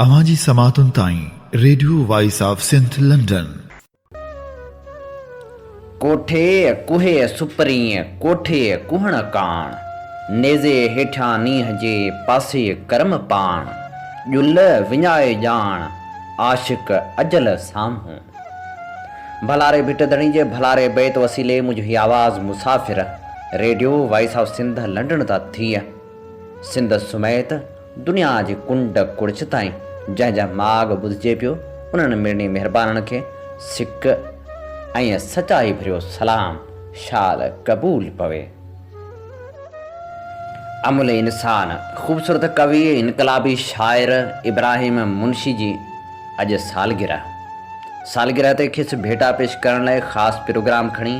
اوهان جي سماعتن تائين radio voice of Sindh London. ڪوٺي ڪوهي سپرين، ڪوٺي ڪوهڻ ڪاڻ، نيزي هيٺيان نينهن جي، پاسي ڪرم پاڻ، ڄل وڃائي ڄاڻ، عاشق اجل سامهون. ڀلاري ڀٽ ڌڻي جي ڀلاري بيت وسيلي منهنجو هي آواز مسافر، radio voice of Sindh London تان ٿي سنڌ سميت دنيا جي ڪنڊ ڪڙڇ تائين جنهن جنهن ماڳ ٻڌجي پيو، انهن مڙني مهربانن کي سڪ ۽ سچائي ڀريو سلام شال قبول پوي. املهه انسان، خوبصورت ڪوي ۽ انقلابي شاعر ابراهيم منشي جي اڄ سالگرهه. سالگرهه تي کيس ڀيٽا پيش ڪرڻ لاء خاص پروگرام کڻي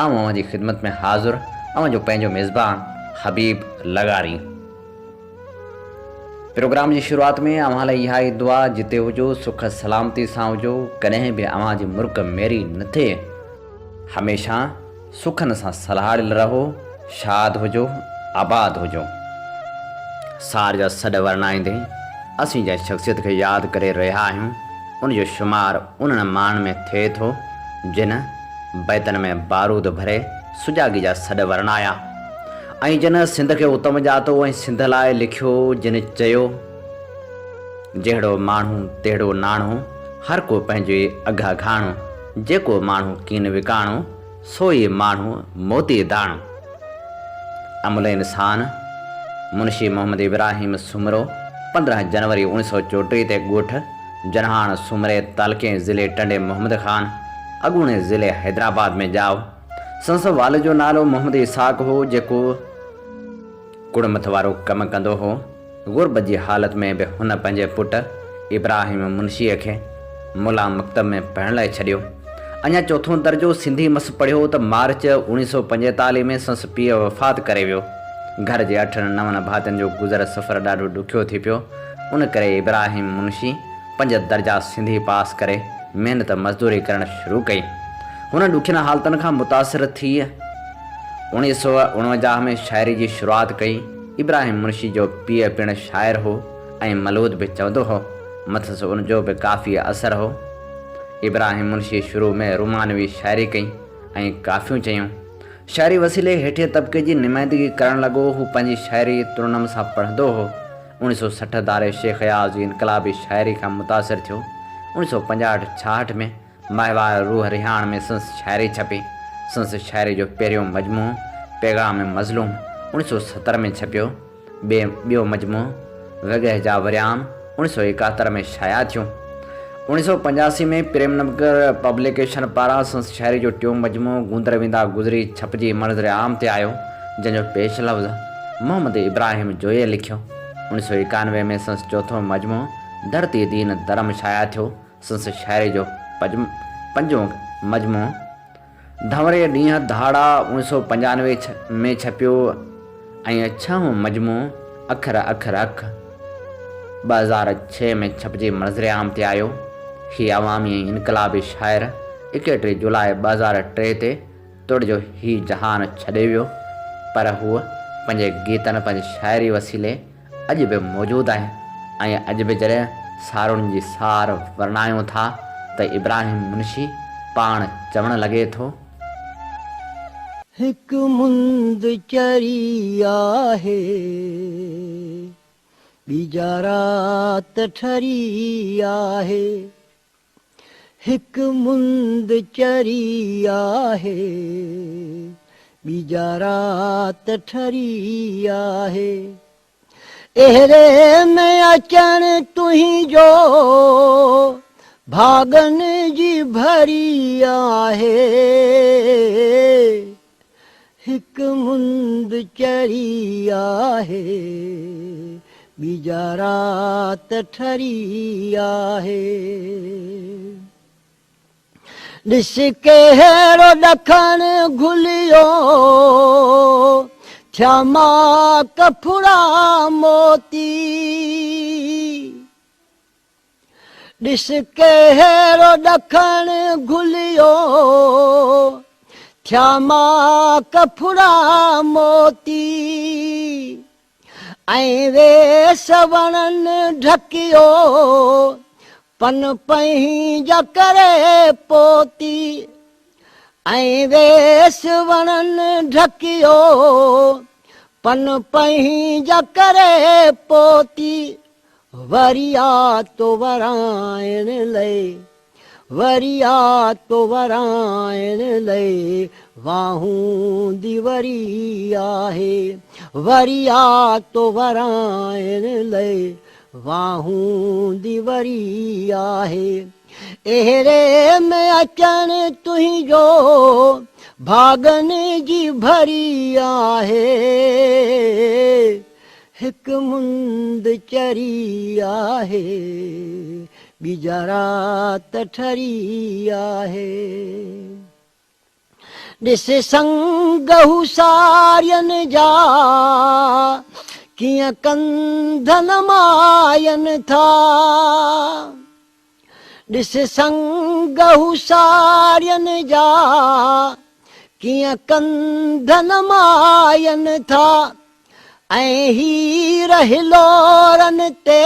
آئون اوهان جي خدمت ۾ حاضر اوهان جو پنهنجو ميزبان حبيب لغاري. پروگرام جي شروعات ۾ اوهان لاء اها ئي دعا جتي هجو سک سلامتي سان هجو ڪڏهن به اوهان جي مرڪ ميري نه ٿئي هميشه سکن سان سلهاڙيل رهو شاد هجو آباد هجو. سار جا سڏ ورنائيندي اسين جنهن شخصيت کي ياد ڪري رهيا آهيون ان جو شمار انهن ماڻهن ۾ ٿئي ٿو جن بيتن ۾ بارود ڀري سجاڳي جا سڏ ورنايا ۽ جن سنڌ کي اتم ڄاتو ۽ سنڌ لاء لکيو، جن چيو. جهڙو ماڻهو تهڙو ناڻو، هر ڪو پنهنجي اگهه اگهاڻو، جيڪو ماڻهو ڪين وڪاڻو، سو ئي ماڻهو موتي داڻو. املهه انسان، منشي محمد ابراهيم سومرو، 15 جنوري اوڻيهه سؤ چوٽيهه تي ڳوٺ جنهاڻ سومري، تعلقي ۽ ضلعي ٽنڊي محمد خان، اڳوڻي ضلعي حيدرآباد ۾ ڄائو. سندس والد جو نالو محمد اسحاق هو، جيڪو ڪڙمت وارو ڪم ڪندو هو. غربت جي حالت ۾ به هن پنهنجي پٽ ابراهيم منشيء کي ملان مڪتب ۾ پڙهڻ لاء ڇڏيو. اڃا چوٿون درجو سنڌي مس پڙهيو ته مارچ 1945 ۾ سندس پيء وفات ڪري ويو. گهر جي اٺن نون ڀاتين جو گذر سفر ڏاڍو ڏکيو ٿي پيو، ان ڪري ابراهيم منشي پنج درجا سنڌي پاس ڪري محنت مزدوري ڪرڻ شروع ڪئي. هن ڏکين حالتن کان متاثر ٿي 1949 ۾ شاعري جي شروعات ڪئي. ابراهيم منشي جو پيء پڻ شاعر هو ۽ ملود به چوندو هو. مٿس ان جو به ڪافي اثر هو. ابراهيم منشي شروع ۾ رومانوي شاعري ڪئي ۽ ڪافيون چيون. شاعري وسيلي هيٺين طبقي جي نمائندگي ڪرڻ لڳو. هو پنهنجي شاعري ترنم سان پڙهندو هو. 1960 ڌاري شيخ اياز جي انقلابي شاعري کان متاثر ٿيو. 1965 ڇاهٺ ۾ ماهوار روح رهاڻ ۾ سندس شاعري ڇپي. سندس شاعري جو پهريون مجموعو پيغام مظلوم 1970 ۾ ڇپيو. ٻيو مجموعو وڳهه جا وريام 1971 ۾ شايع ٿيو. 1985 ۾ پريم نگر پبليڪيشن پاران سندس شاعري جو ٽيون مجموعو گوندر ويندا گذري ڇپجي منظر عام تي آيو، جنهن جو پيش لفظ محمد ابراهيم جويي لکيو. 1991 ۾ سندس چوٿون مجموعو ڌرتي دين ڌرم شايع ٿيو. سندس شاعري جو پنجون مجموعو ڌنوري ڏينهن ڌاڙا 1995 ۾ ڇپيو ۽ ڇهون مجموعو اکر اکر اک 2006 ۾ ڇپجي منظر عام تي آيو. هي عوامي ۽ انقلابي شاعر 31 جولاء 2003 تي توڙي جو هي جهان ڇڏي ويو پر هو پنهنجي گيتن پنهنجي شاعري وسيلي اڄ به موجود آهي ۽ اڄ به جڏهن سارون جي سار ورنايون ٿا ته ابراهيم منشي پاڻ چوڻ لڳي ٿو. هڪ مند چري آهي، ٻي جا رات ٺري آهي. هڪ مند چري آهي، ٻي جا رات ٺري آهي. اهڙي ۾ اچڻ تنهنجو ڀاڳن جي ڀري آهي. هڪ مند چري آهي، ٻي جا رات ٺري آهي. ڏس ڪهڙو ڏکڻ گهليو، ٿيا ماڪ ڦڙا موتي. ڏس ڪهڙو ڏکڻ گهليو، ٿيا ماڪ ڦڙا موتي. ۽ ويس وڻن ڍڪيو، پن پنهنجا ڪري پوتي. ۽ ويس وڻن ڍڪيو، پن پنهنجا ڪري پوتي. وري آ تو ورائڻ لئي، وري آ تو ورائڻ لئي، واهوندي وري آهي. وري آ تو ورائڻ لئي، واهوندي وري آهي. اهڙي ۾ اچڻ تنهنجو ڀاڳن جي ڀري آهي. هڪ مند چري آهي، ٻي جا رات ٺري آهي. ڏس سنگ هو سارين جا، ڪيئن ڪنڌ نمائن ٿا. ڏس سنگ هو سارين جا، ڪيئن ڪنڌ نمائن ٿا. ۽ هير هلورن تي،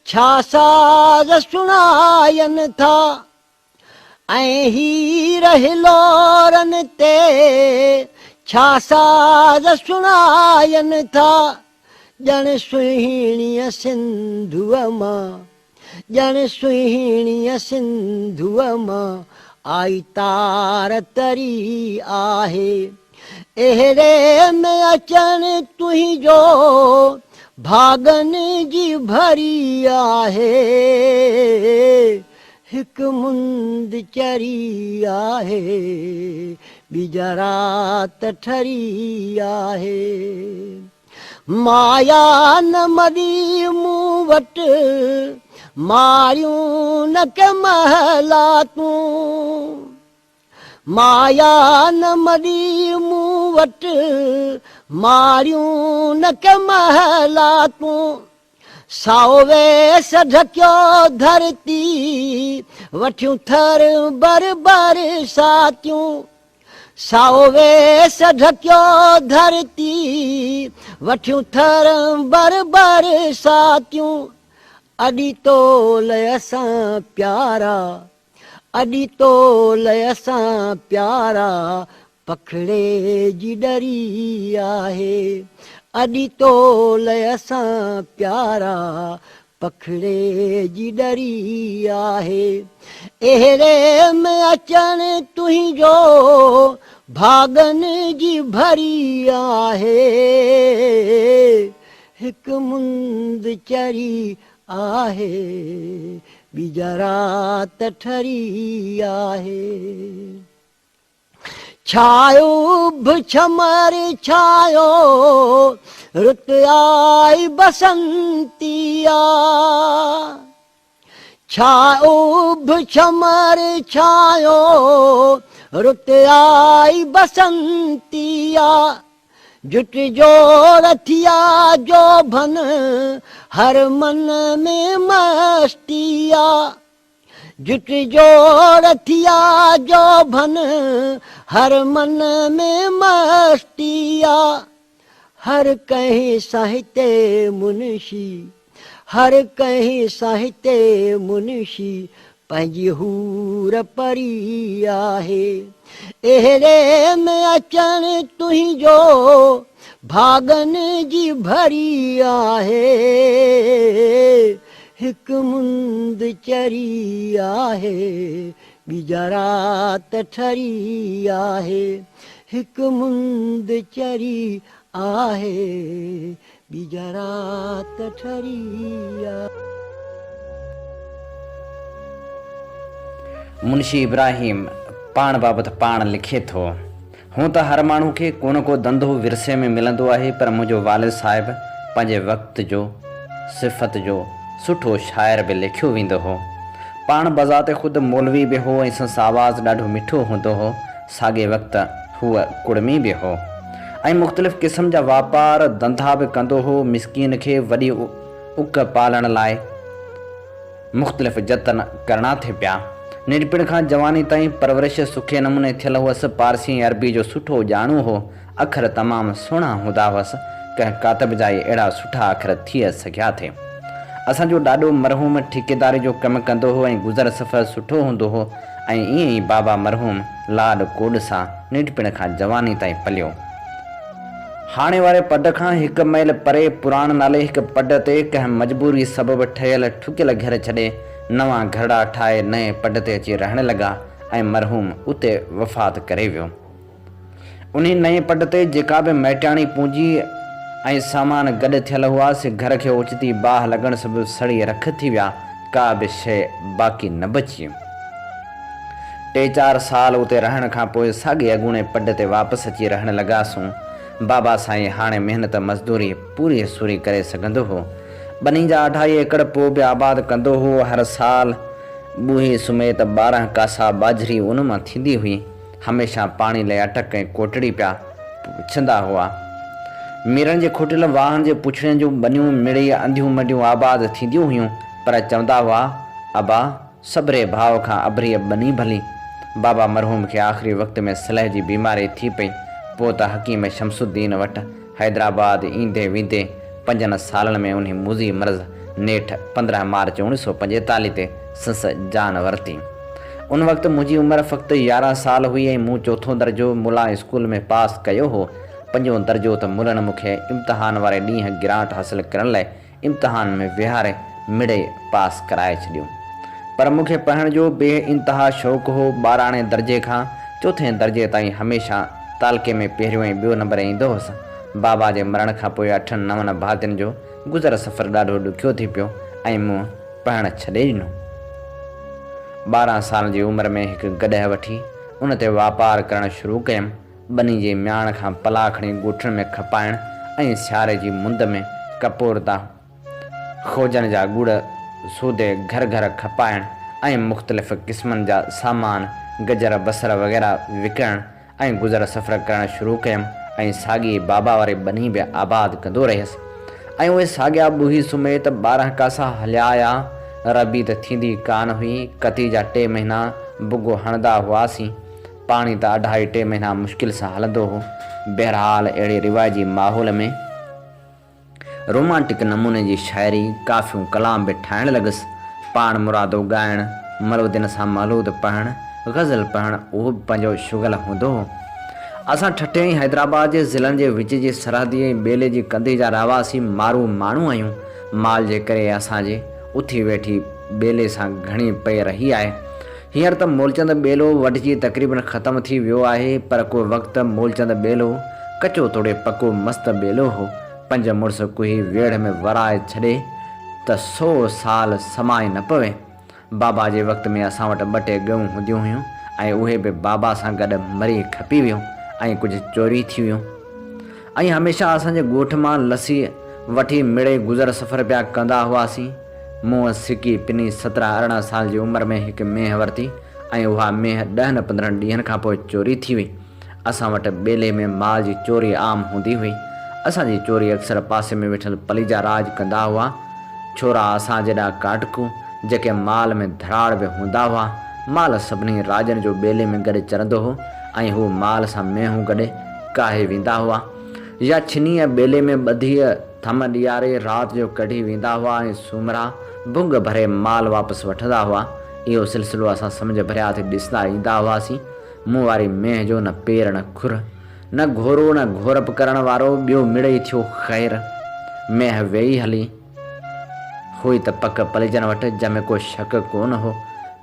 ڇا ساز سڻائن ٿا. ۽ هير هلورن تي، ڇا ساز سڻائن ٿا. ڄڻ سهڻيء سنڌوء مان، ڄڻ سهڻيء سنڌوء مان آئي تار تري آهي. اهڙي ۾ اچڻ تنهنجو ڀاڳن جي ڀري آهي. هڪ مند چري آهي، ٻي جا رات ٺري آهي. مايا نه مري مون وٽ، ماريون نه ڪي محلاتون. مايا نه مري مون وٽ، ماريون نه ڪي محلاتون. سائو ويس ڍڪيو ڌرتي، وٺيون ٿر بر برساتيون. سائو ويس ڍڪيو ڌرتي، وٺيون ٿر بر برساتيون. اڏي تول اسان پيارا، اڏي تول اسان پيارا، پکڙي جي ڏري آهي. اڏي تول اسان پيارا، پکڙي جي ڏري آهي. اهڙي ۾ اچڻ تنهنجو ڀاڳن جي ڀري آهي. هڪ مند چري آهي، ٻي جا رات ٺري آهي. ڇايو اڀ ڇمر ڇايو، رت آئي بسنتي آ. ڇايو اڀ ڇمر ڇايو، رت آئي بسنتي آ. جٽ جوڙ ٿيا جوڀن، هر من ۾ مستي آ. جٽ جوڙ ٿيا جوڀن، هر من ۾ مستي آ. هر ڪنهن ساهتي منشي، هر ڪنهن ساهتي منشي، پنهنجي حور پري آهي. اهڙي ۾ اچڻ تنهنجو ڀاڳن جي ڀري آهي. هڪ مند چري آهي، ٻي جا رات ٺري آهي. هڪ مند چري آهي، ٻي جا رات ٺري آهي. منشي ابراهيم پاڻ بابت پاڻ لکي ٿو، هونء ته هر ماڻهو کي ڪونه ڪو ڌنڌو ورثي ۾ ملندو آهي پر منهنجو والد صاحب پنهنجي وقت جو صفت جو سٺو شاعر به ليکيو ويندو هو. پاڻ بذات خود مولوي به هو ۽ سندس آواز ڏاڍو مٺو هوندو هو. ساڳئي وقت هو ڪڙمي به هو ۽ مختلف قسم جا واپار ڌنڌا به ڪندو هو. مسڪين کي وڏي اڪ پالڻ لاء مختلف جتن ڪرڻا ٿي پيا. ننڍپڻ کان جواني تائين پرورش سٺي نموني ٿيل هئس. پارسي ۽ عربي جو سٺو ڄاڻو هو. اکر تمام سهڻا هوندا هئس. ڪنهن ڪاتب جا ئي اهڙا سٺا اکر ٿي سگهيا ٿي. اسان جو ڏاڏو مرحوم ٺيڪيداري جو ڪم ڪندو هو ۽ گذر سفر سٺو هوندو هو ۽ ائين ئي بابا مرحوم لاڏ ڪوڏ سان ننڍپڻ کان جواني تائين پليو. هاڻي واري پڊ کان هڪ ميل پري پراڻ نالي هڪ پڊ تي ڪنهن مجبوري سبب ٺهيل ٺڪيل گهر ڇڏي نوان گهرڙا ٺاهي نئين پڊ تي اچي رهڻ لڳا ۽ مرحوم اتي وفات ڪري ويو. انهي نئين پڊ تي جيڪا به مائٽياڻي پونجي ۽ سامان گڏ ٿيل هئا، سي گهر کي اوچتي باهه لڳڻ سبب سڙي رک ٿي ويا، ڪا به شيء باقي نه بچي. ٽي چار سال اتي رهڻ کان پوء ساڳئي اڳوڻي پڊ تي واپس اچي رهڻ لڳاسون. بابا سائين هاڻي محنت مزدوري پوري سوري ڪري سگهندو هو. ٻني جا اڍائي ايڪڙ پوء به آباد ڪندو هو. هر سال ٻوهي سميت 12 ڪاسا ٻاجهري ان مان ٿيندي هئي. هميشه پاڻي لئه اٽڪ ۽ ڪوٽڙي پيا پڇندا هئا. ميرن جي کوٽيل واهن جي پڇڙين جون ٻنيون مڙئي انڌيون منڊيون آباد ٿينديون هيون، پر چوندا هئا، ابا، سڀري ڀاء کان اڀريء ٻني ڀلي. بابا مرحوم کي آخري وقت ۾ سلهه جي بيماري ٿي پئي، پوء ته حڪيم شمس الدين وٽ حيدرآباد ايندي ويندي پنجن سالن ۾ انهي موذي مرض نيٺ 15 مارچ 1945 تي سنس جان ورتي. ان وقت منهنجي عمر فقط 11 سال هئي ۽ مون چوٿون درجو ملان اسڪول ۾ پاس ڪيو هو. پنجون درجو ته ملن مون کي امتحان واري ڏينهن گرانٽ حاصل ڪرڻ لاء امتحان ۾ ويهاري مڙئي پاس ڪرائي ڇڏيو. پر مون کي پڙهڻ جو بي انتها شوق هو. ٻاراڻي درجي کان چوٿين درجي تائين هميشه تعلقي ۾ پهريون ۽ ٻيو نمبر ايندو هوس. بابا جي مرڻ کان پوء اٺن نون ڀاتين جو گذر سفر ڏاڍو ڏکيو ٿي پيو ۽ مون پڙهڻ ڇڏي ڏنو. 12 سالن جي عمر ۾ هڪ گڏهه وٺي ان تي واپار ڪرڻ شروع ڪيم. ٻني جي مياڻ کان پلاء کڻي ڳوٺن ۾ کپائڻ ۽ سياري جي مند ۾ ڪپور تان کوجن جا ڳڙ سودي گهر گهر کپائڻ ۽ مختلف قسمن جا سامان گجر بصر وغيره وڪڻڻ ۽ گذر سفر ڪرڻ شروع ڪيم ۽ ساڳي بابا واري ٻني به آباد ڪندو رهيس ۽ اهي ساڳيا ٻوهي سميت 12 ڪاسا هليا آيا. ربيع ته ٿيندي ڪانه هئي، ڪتي جا ٽي مهينا بگو هڻندا هئاسين. پاڻي ته اڍائي ٽي مهينا مشڪل سان هلندو هو. بهرحال اهڙي رواجي ماحول ۾ رومانٽڪ نموني جي شاعري، ڪافيون ڪلام به ٺاهڻ لڳس. پاڻ مرادو ڳائڻ، ملودين سان مولود پڙهڻ، غزل پڙهڻ اهو به پنهنجو شغل هوندو هو. اسان ٺٽي ۽ حيدرآباد جي ضلعن جي وچ جي سرحدي ۽ ٻيلي جي ڪنڌي جا رهواسي مارو ماڻهو آهيون. مال جي ڪري اسان جي اٿي ويٺي ٻيلي سان گهڻي پئي رهي آهي. هينئر ته مولچند ٻيلو وڍجي تقريبن ختم ٿي ويو آهي، پر ڪو وقت مولچند ٻيلو ڪچو توڙي پڪو مست ٻيلو هو. پنج مڙس ڪوهي ويڙهه ۾ ورائي ڇڏي ته سو سال سماء نه پوي. بابا جي وقت ۾ اسان وٽ ٻه ٽي ڳئون هونديون هيون ۽ اهي به بابا سان گڏ مري کپي ويون ۽ ڪجهه چوري ٿي ويون. ۽ هميشه اسان جي ڳوٺ مان لسي وٺي مڙئي گذر سفر پيا ڪندا هئاسين. مون سڪي پني 17 18 سال جي عمر ۾ هڪ مينهن ورتي ۽ اها مينهن ڏهن 15 ڏينهن کان پوء چوري ٿي وئي. اسان وٽ ٻيلي ۾ مال جي چوري عام هوندي هئي. اسان جي چوري اڪثر پاسي ۾ ويٺل پليجا راڄ ڪندا هئا. ڇورا اسان جيڏا ڪاٽڪو، جيڪي مال ۾ ڌراڙ به هوندا هئا. مال سڀني راڄن جو ٻيلي ۾ گڏ چرندو هو ۽ هو مال سان مينهون گڏي ڪاهي ويندا هئا يا ڇنيء ٻيلي ۾ ٻڌي ٿم ڏياري رات جو ڪڍي ويندا هئا ۽ سومرا ڀنگ ڀري مال واپس وٺندا هئا. اهو سلسلو اسان سمجهه ڀريا ٿي ڏسندا ايندا هئاسين. مون واري مينهن جو نه پير نه کر، نه گهورو نه گهورپ ڪرڻ وارو، ٻيو مڙئي ٿيو خير. مينهن ويئي هلي. هئي ته پڪ پليجن وٽ، جنهن ۾ ڪو شڪ ڪونه هو.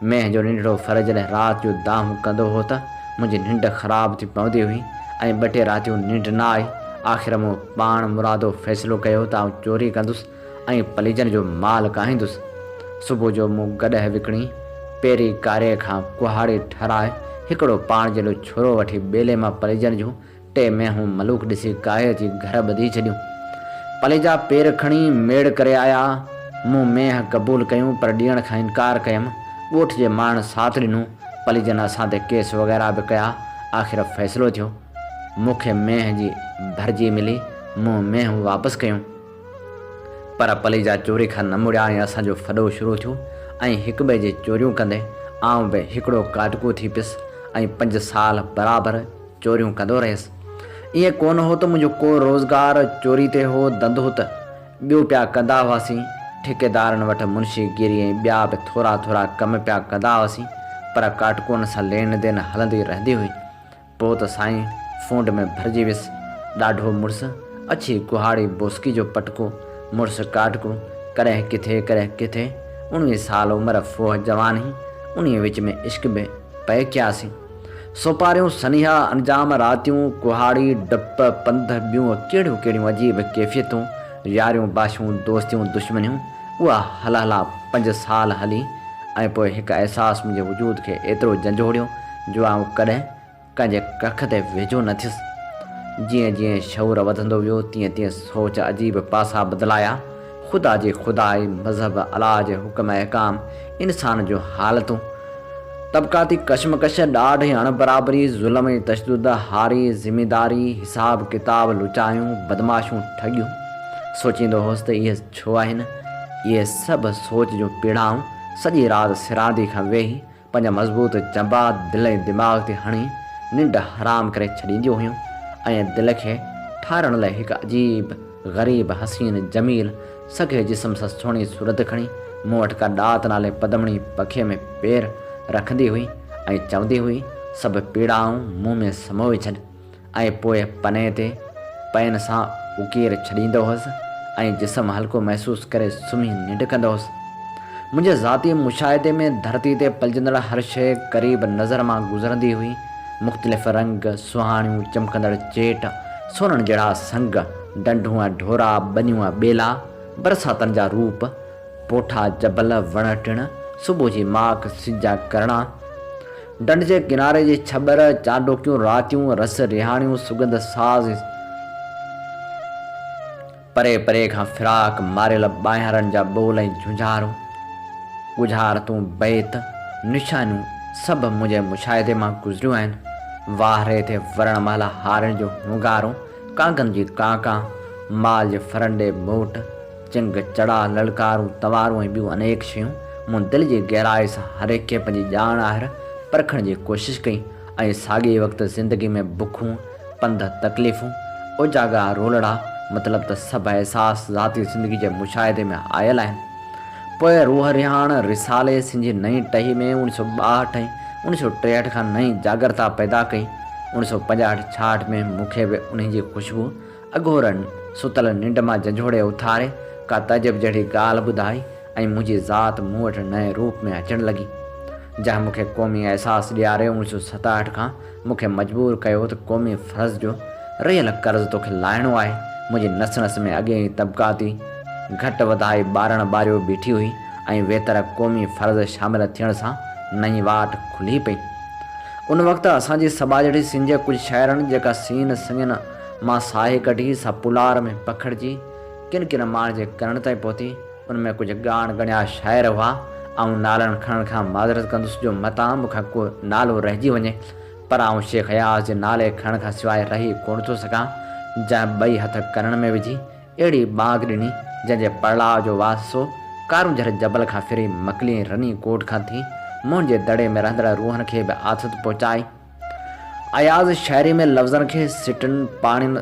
مينهن جو ننڍڙو ڦر جڏهن رات جو دانهون ڪندو هو ته منهنجي ننڊ خراب ٿي پوندي هئي ۽ ٻه ٽي راتيون ننڊ نه آئي. آخر مون پاڻ مرادو فيصلو ڪيو ته آئون چوري ڪندس ۽ پليجن جو مال ڪاهيندس. صبح جو مون گڏهه وڪڻي، پيري ڪاريء کان ڪهاڙي ٺهرائي، هڪڙو پاڻ جيڏو ڇورو وٺي ٻيلي مان پليجن جون ٽي مينهون ملوڪ ڏسي ڪاهي اچي گهر ٻڌي ڇڏيون. پليجا پير کڻي ميڙ ڪري آيا. مون مينهن قبول ڪيون پر ڏيڻ کان انڪار ڪيم. ڳوٺ جي ماڻهن ساٿ ڏنو. پليجن اسان تي ڪيس وغيره به ڪيا. آخر فيصلو ٿيو. مون کي مينهن جي ڀرجي ملي. مون مينهون واپس ڪيون. پر پليجا چوري کان نه مڙيا ۽ اسان جو ڦڏو شروع ٿيو ۽ هڪٻئي جي چوريون ڪندي آئون به هڪڙو ڪاٽڪو ٿي پيس ۽ پنج سال برابر چوريون ڪندو رهيس. ائين ڪونه هو ته منهنجو ڪو روزگار چوري تي هو، ڌنڌو ته ٻيو پيا ڪندا هئاسين، ٺيڪيدارن وٽ منشي گيري ۽ ٻيا به ٿورا ٿورا ڪم پيا ڪندا هئاسين، پر ڪاٽڪون سان لين دين هلندي رهندي هئي. پوء ته سائين ڦونڊ ۾ ڀرجي ويس. ڏاڍو مڙس، اڇي ڪهاڙي بوسڪي جو پٽڪو، مڙس ڪاٽڪو، ڪڏهن ڪٿي ڪڏهن ڪٿي، اڻويهه سال عمر ڦوهه جواني، انهيء وچ ۾ عشق به پئي ڪياسين. سوپاريون، سنيها، انجام، راتيون، ڪهاڙي، ڊپ، پنڌ، ٻيون ڪهڙيون ڪهڙيون عجيب ڪيفيتون، ياريون باشيون، دوستيون دشمنيون، اها هلهلا پنج سال هلي ۽ پوء هڪ احساس منهنجي وجود کي ايترو جنجهوڙيو جو آئون ڪڏهن ڪنهن جي ڪک تي ويجهو نه ٿيس. جيئن جيئن شعور وڌندو ويو تيئن تيئن سوچ عجيب پاسا بدلايا. خدا جي خدائي، مذهب، الله جي حڪم احڪام، انسان جون حالتون، طبقاتي ڪشمڪش، ڏاڍ ۽ اڻبرابري، ظلم ۽ تشدد، هاري، زمينداري، حساب ڪتاب، لچايون، بدمعاشيون، ٺڳيون. سوچيندو هوس ته اهي ڇو آهن؟ اهي سڀ سوچ جون پيڙائون سڄي رات سراندي کان ويهي پنهنجا مضبوط چنبا دل ۽ دماغ تي هڻي ننڊ حرام ڪري ڇڏينديون هيون ۽ دل کي ٺارڻ لاء هڪ عجيب غريب حسين جميل سگهي جسم سان سهڻي صورت کڻي مون وٽ ڪا ڏات نالي پدمڻي پکي ۾ پير رکندي هئي ۽ چوندي هئي سڀ پيڙائون مون ۾ سموئي ڇڏ ۽ پوء پني تي پين سان اڪير ڇڏيندو هوس ۽ جسم هلڪو محسوس ڪري سمهي ننڊ ڪندو هوس. منهنجي ذاتي مشاهدي ۾ ڌرتي تي پلجندڙ هر شيء قريب نظر مان گذرندي هئي. مختلف رنگ، سهاڻيون چمڪندڙ چيٽ، سونن جهڙا سنگ، ڍنڍون ۽ ڍورا، ٻنيون ۽ ٻيلا، برساتن جا روپ، پوٺا جبل، وڻ ٽڻ، صبح جي ماڪ، سج جا ڪرڻا، ڍنڍ جي ڪناري جي ڇٻر، چانڊوڪيون راتيون، رس رهاڻيون، سڳنڌ ساز ۽ پري پري کان فراق ماريل ٻانهيارن جا ٻول ۽ جهونجهارون، ڳجهارتون، بيت، نشانيون سڀ منهنجي مشاهدي مان گذريون آهن. واهري تي ورڻ مهل هارين جون هونگارون، ڪانگن جي ڪان ڪان، مال جي ڦرن ڏي موٽ، چنگ، چڙا، للڪارون، تنوارون ۽ ٻيون انيڪ شيون مون دل جي گهرائي سان هر هڪ کي پنهنجي ڄاڻ آهر پرکڻ جي ڪوشش ڪئي ۽ ساڳئي ئي وقت زندگي ۾ بکون، پنڌ، تڪليفون، اوجاڳا، رولڙا، مطلب ته سڀ احساس ذاتي زندگي جي مشاهدي ۾ آيل آهن. پوء روح رهاڻ رسالي سنڌي نئين ٽهي ۾ اوڻيھ سؤ ٻاهٺ ۽ اوڻيھ سؤ ٽيهٺ کان نئين جاڳرتا پيدا ڪئي. اوڻيھ سؤ پنجاهٺ ڇاهٺ ۾ مون کي به انهي جي خوشبو اگهور ستل ننڊ مان جنجهوڙي اٿاري ڪا تعجب جهڙي ڳالهه ٻڌائي ۽ منهنجي ذات مون وٽ نئين روپ ۾ اچڻ لڳي. جنهن مون کي قومي احساس ڏياري اوڻيھ سؤ ستاهٺ کان مون کي مجبور ڪيو ته قومي فرض جو رهيل قرض توکي لاهڻو آهي. منهنجي نس نس ۾ اڳي ئي طبقاتي گهٽ وڌائي ٻارڻ ٻاريو بيٺي هئي ۽ ويتر قومي فرض شامل ٿيڻ سان نئين واٽ کلي پئي. ان وقت اسان جي سٻاجهڙي سنڌ جي ڪجهه شاعرن جيڪا سين سڱين مان ساهي ڪڍي سا پولار ۾ پکڙجي ڪن ڪن ماڻهن جي ڪنن تائين پهتي. ان ۾ ڪجهه ڳاڻ ڳڻيا شاعر هئا. آئون نالن کڻڻ کان معذرت ڪندس جو متان مون کان ڪو نالو رهجي وڃي. پر آئون شيخ اياز جي نالي کڻڻ کان سواء رهي ڪونه ٿو سگهان، جنهن ٻئي هٿ ڪنن ۾ وجهي اهڙي ٻانگ ڏني، جنهن جي پڙلاء جو واسو ڪارونجهر جبل کان ڦري مڪلي ۽ رني ڪوٽ کان ٿي منهن جي دڙي ۾ رهندڙ روحن کي به آٿت پهچائي. اياز شاعري ۾ لفظن کي سٽن پاڻين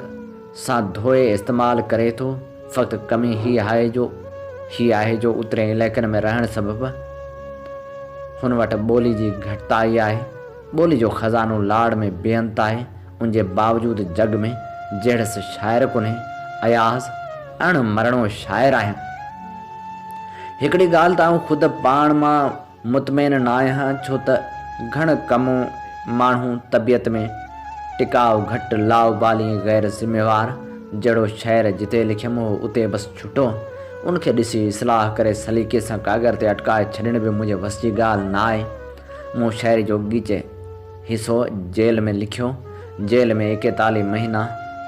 سان ڌوئي استعمال ڪري ٿو، فقط ڪمي هي آهي جو هي آهي جو اترين علائقن ۾ رهڻ سبب هن وٽ ٻولي جي گهٽتائي آهي. ٻولي جو خزانو لاڙ ۾ بي انت آهي، ان جي باوجود جڳ ۾ جهڙس شاعر ڪونهي. اياز اڻ مرڻو شاعر آهي. هڪڙي ڳالهه ته آئون خود پاڻ مان مطمئن ناهيان ڇو ته گهڻ ڪم ماڻهو طبيعت ۾ ٽڪاء گهٽ، لاابالي ۽ غير ذميوار، جهڙو شعر جتي لکيم هو اتي بس ڇٽو. ان کي ڏسي اصلاح ڪري سليقي سان ڪاڳر تي اٽڪائي ڇڏڻ به منهنجي وس جي ڳالهه نه آهي. مون شاعري جو ڳيچ حصو جيل ۾ لکيو. جيل ۾ ايڪيتاليهه مهينا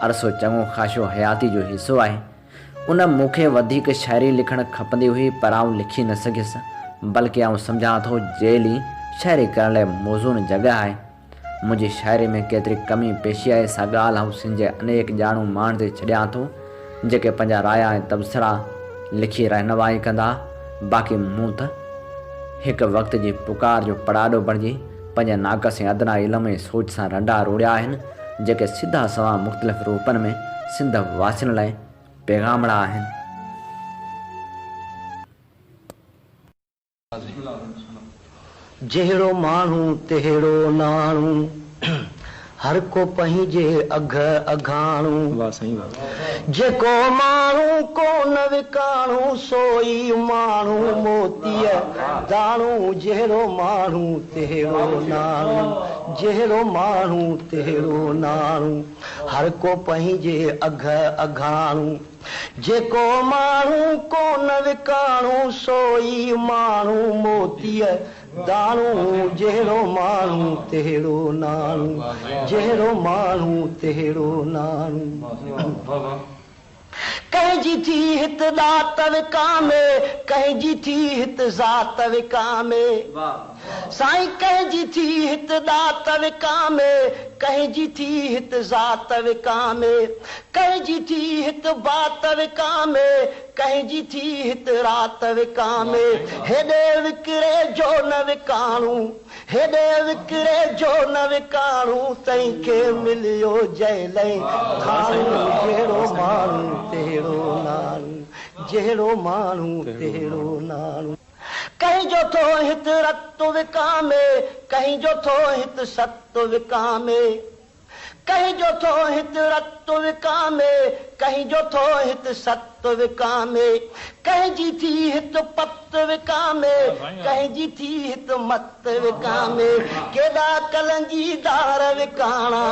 عرصو چڱو خاشو حياتي جو حصو آهي. ان مون کي وڌيڪ شاعري لکڻ کپندي هئي پر آئون لکي نه سگهيس، بلڪه آئون سمجهان ٿو جيل ئي شاعري ڪرڻ لاء موزون جڳهه آهي. منهنجي شاعري ۾ ڪيتري ڪمي پيشي آهي سا ڳالهه آئون سنڌ جي انيڪ ڄاڻو ماڻهن تي ڇڏيان ٿو جيڪي پنهنجا رايا ۽ تبصرا لکي رهنمائي ڪندا، باقي مون ته هڪ وقت جي پڪار جو پڙاڏو بڻجي پنهنجي ناقص ۽ ادنيٰ علم ۽ سوچ سان رنڊا روڙيا آهن. جيڪي سڌا سنوان مختلف روپن ۾ سنڌ واسين لاء پيغامڙا آهن. جهڙو ماڻهو تهڙو ناڻو، هر ڪو پنهنجي اگهه اگهاڻو. جيڪو ماڻهو ڪونه وڪاڻو، سو ئي ماڻهو موتيء داڻو. جهڙو ماڻهو تهڙو ناڻو، جهڙو ماڻهو تهڙو ناڻو، هر ڪو پنهنجي اگهه اگهاڻو. جيڪو ماڻهو ڪونه وڪاڻو، سو ئي ماڻهو موتيء داڻو. جهڙو ماڻهو تهڙو ناڻو، جهڙو ماڻهو تهڙو ناڻو. ڪنهن جي ٿي هت ڏات وڪامي، ڪنهن جي ٿي هت ذات وڪامي. سائين ڪنهن جي ٿي هت ڏات وڪامي، ڪنهن جي ٿي هت ذات وڪامي، ڪنهن جي ٿي هت بات وڪامي، ڪنهن جي ٿي هت رات وڪامي، هيڏي وڪري جو نه وڪاڻو، هيڏي وڪري جو نه وڪاڻو، تنهن کي مليو جيل ۽ ٿاڻو، جهڙو ماڻهو تهڙو ناڻو، جهڙو ماڻهو تهڙو ناڻو. ڪنهن جو ٿو هت رت وڪامي، ڪنهن جو ٿو هت ست وڪامي. ڪنهن جو ٿو هت رت وڪامي، ڪنهن جو ٿو هت ست وڪامي. ڪنهن جي ٿي هت پت وڪامي، ڪنهن جي ٿي هت مت وڪامي. ڪيڏا ڪلنگيدار وڪاڻا،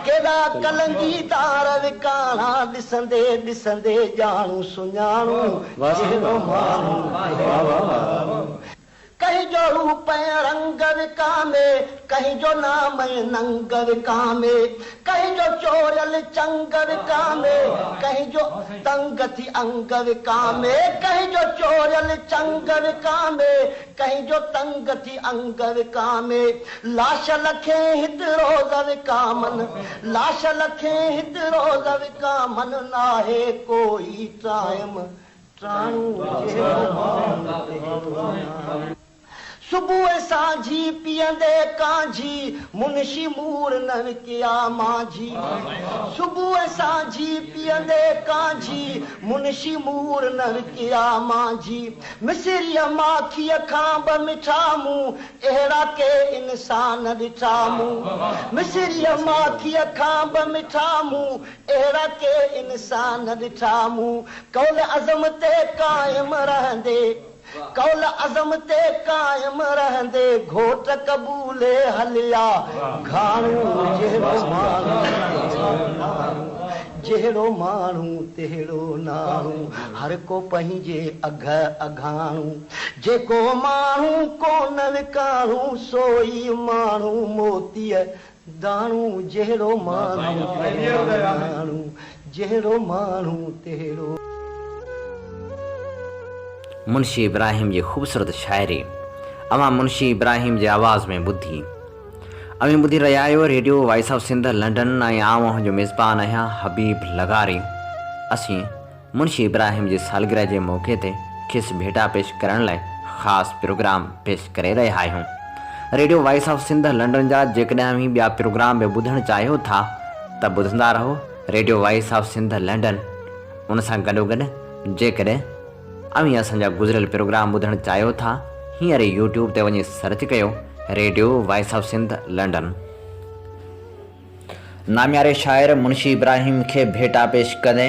ڪيڏا ڪلنگيدار وڪاڻا، ڏسندي ڏسندي ڄاڻون سڃاڻون. جهڙو ماڻهو تهڙو ناڻو. ڪنهن جو روپ ۽ رنگ وڪامي، ڪنهن جو نام ۽ ننگ وڪامي. ڪنهن جو چوريل چنگ وڪامي، ڪنهن جو تنگ ٿي انگ وڪامي. ڪنهن جو چوريل چنگ وڪامي، ڪنهن جو تنگ ٿي انگ وڪامي. لاش لکين هت روز وڪامن، لاش لکين هت روز وڪامن، ناهي ڪوئي ٽائيم ٽاڻو جهڙو ماڻهو تهڙو ناڻو. صبح ۽ سانجهي پيئندي ڪانجهي، منشي مور نه وڪيا مانجهي. صبح ۽ سانجهي پيئندي ڪانجهي، منشي مور نه وڪيا مانجهي. مصريء ماکيء کان به مٺا مون، اهڙا ڪي انسان ڏٺا مون. مصريء ماکيء کان به مٺا مون، اهڙا ڪي انسان ڏٺا مون. قول عزم تي قائم رهندي، قول عزم تي قائم رهندي، گهوٽ قبولي هليا گهاڻو. جهڙو ماڻهو تهڙو ناڻو، جهڙو ماڻهو تهڙو ناڻو، هر ڪو پنهنجي اگهه اگهاڻو. جيڪو ماڻهو ڪونه وڪاڻو، سو ئي ماڻهو موتيء داڻو. جهڙو ماڻهو تهڙو ناڻو، جهڙو ماڻهو تهڙو. منشي ابراهيم جي خوبصورت شاعري اوهان منشي ابراهيم جي آواز ۾ ٻڌي. اوهين ٻڌي رهيا آهيو radio voice of Sindh London ۽ آئون اوهان جو ميزبان آهيان حبيب لغاري. اسين منشي ابراهيم جي سالگرهه جي موقعي تي کيس ڀيٽا پيش ڪرڻ لاء خاص پروگرام پيش ڪري رهيا آهيون. Radio voice of Sindh London جا جيڪڏهن اوهين ٻيا پروگرام به ٻڌڻ چاهيو ٿا ته ٻڌندا رهو radio voice of Sindh London. ان سان گڏوگڏ جيڪڏهن اوهين اسان جا گذريل پروگرام ٻڌڻ چاهيو ٿا هينئر ئي يوٽيوب تي وڃي سرچ ڪيو radio voice of Sindh London. نامياري شاعر منشي ابراهيم کي ڀيٽا پيش ڪندي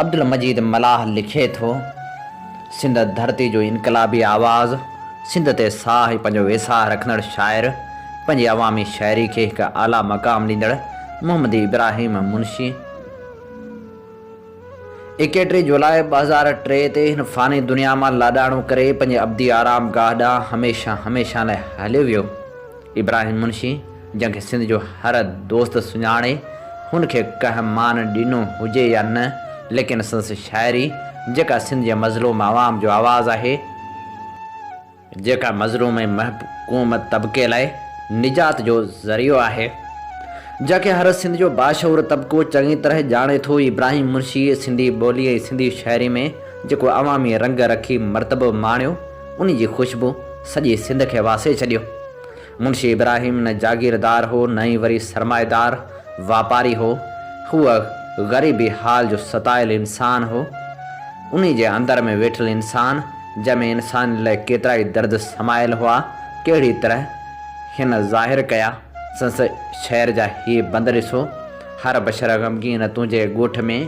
عبدالمجيد ملاح لکي ٿو، سنڌ ڌرتي جو انقلابي آواز، سنڌ تي ساهه ۽ پنهنجو ويساهه رکندڙ شاعر، پنهنجي عوامي شاعري کي هڪ اعليٰ مقام ڏيندڙ محمد ابراهيم منشي، ايڪيٽريهه جولاء 2003 تي هن فاني دنيا مان لاڏاڻو ڪري پنهنجي ابدي آرام گاهه ڏانهن هميشه هميشه لاء هليو ويو. ابراهيم منشي جنهن کي سنڌ جو هر دوست سڃاڻي، هن کي ڪنهن مان ڏنو هجي يا نه، ليڪن سندس شاعري جيڪا سنڌ جي مظلوم عوام جو آواز آهي، جيڪا مظلوم ۽ محڪوم طبقي لاء نجات جو ذريعو آهي، جنهن کي هر سنڌ جو باشعور طبقو چڱي طرح ڄاڻي ٿو. ابراهيم منشيء سنڌي ٻولي ۽ سنڌي شاعري ۾ جيڪو عوامي رنگ رکي مرتبو ماڻيو، ان جي خوشبو سڄي سنڌ کي واسي ڇڏيو. منشي ابراهيم نه جاگيردار هو نه ئي وري سرمائيدار. واپاري هو. هو غريبي حال جو ستايل انسان هو. انهي جي اندر ۾ ويٺل انسان، جنهن ۾ انسانيت لاء ڪيترائي درد سمايل هئا، ڪهڙي طرح هن ظاهر ڪيا. سندس شعر جا هي بند ڏسو، هر بشر غمگين تنهنجي ڳوٺ ۾،